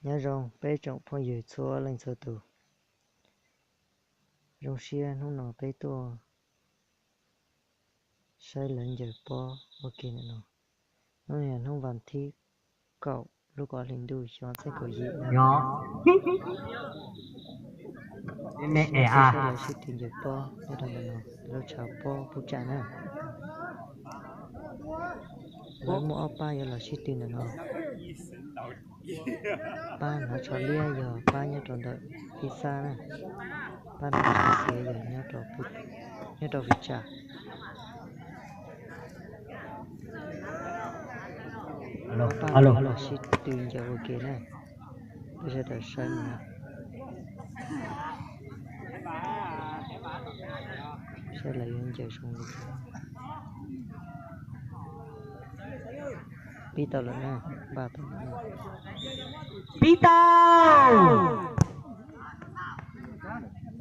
Nyob zoo peb tsoom phooj ywg txhua leej txhua tus. Zoo siab hnub no peb tuaj saib lawv ncaws pob ua ke ntawm no. Hnub no yog hnub vas thib kaum lub kaum ob hlis ntuj xyoo ob txhiab kaum yim no. Peb saib lawv sib tw ncaws pob nyob rau ntawm no, lub tshav pob pub tsam na. Lawv muaj ob pab yuav los sib tw ntawm no. Pab hnav tsho liab yog pab nyob rau ntawm Phib Xab na. Pab hnav tsho xiav yog nyob rau Phu, nyob rau Vim Tsam. Ob pab no los sib tw ncaws ua ke na. Peb sawv daws saib no. Saib lawv yuav ncaws zoo li cas. Pib tau lawm na, npaj tau lawm na. Pib tau.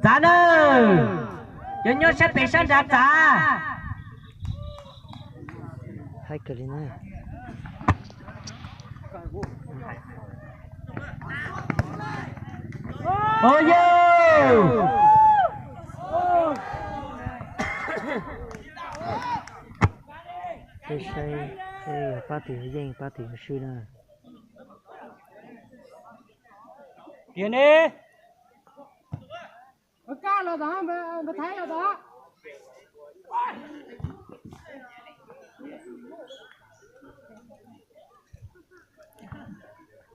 Txav nawb. Cov nyob sab pem sab nrad txav. Haib kawg li na. Ua yau. Peb saib seb yog pab twg yuav yeej pab twg yuav swb na. Tiag ne.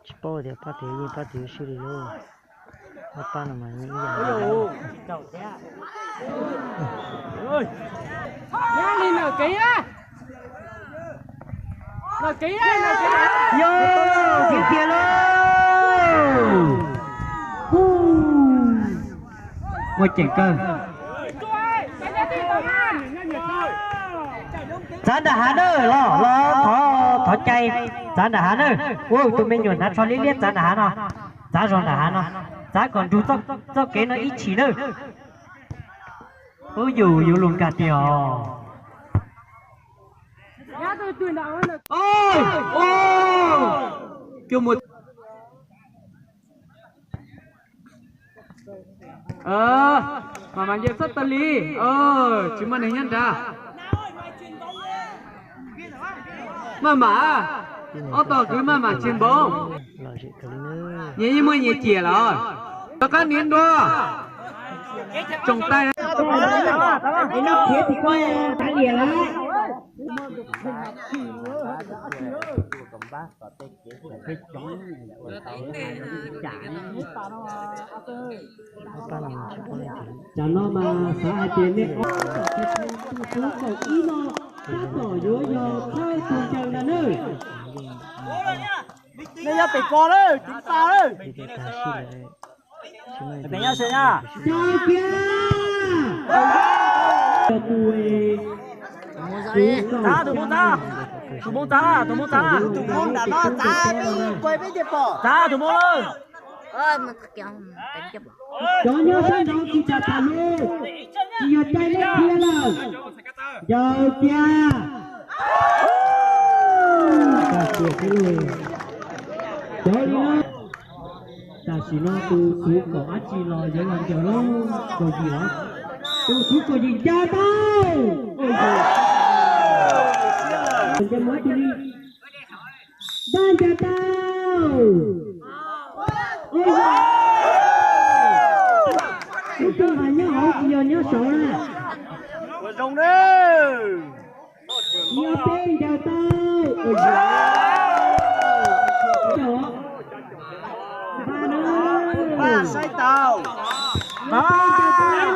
Tsis paub tias pab twg yeej pab twg swb li lauj. Ob pab no mas yeej ib yam. Yog, tiag tiag lauj. Muaj ceem kawg. Txav nram hav nawb, los los thov, thov cai. Txav nram hav nawb. Ua tus me nyuam hnav tsho liab liab txav nram hav no. Txav zog nram hav no. Txav kom nrug txoj kev no ib chim nawb. Ub, yus yuav luag nkag tiag os. Cuag mus. Mam mam nce txhob tawg li. Tsis muaj neeg nyob nrad. Maj mam, ob tog kwv maj mam tsis npaum. Nyias yeej muaj nyias ciam lawm. Rov qab niam nrua. Tsoom tais. Tam no mas xav hais tias nej ob tug kaum ib no tab tom yuav yog thawj tus ncaws ntag nawb. Nej nyob pem ko lawm, ceev tas lawm. Caw kiag. Tus mus txav, tus mus txav, tus mus txav, tus mus txav, tus mus txav, peb kuv peb thiaj pom. Txav tus mus lawm. Cov nyob sab nraud tsis tau tham lus, tsis yog caij nej dhia lawm. Ncaws kiag. Cov li no, tam sim no tus thwv kaum dab tsi los yuav los ncaws lauj, kaum yim los? Tus thwv kaum yim ncaws tau. Ncaws mus dab tsi li? Npaj ncaws tau. Tus mas nyob hauv tsis yog nyob saud na. Yog peb ncaws tau. Npaj na. Npaj saib tau. Ncaws tau.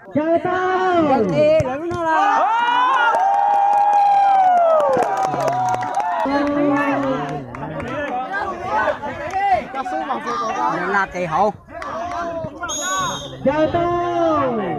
Ncaws tau. Laj tes hauv. Ncaws tau.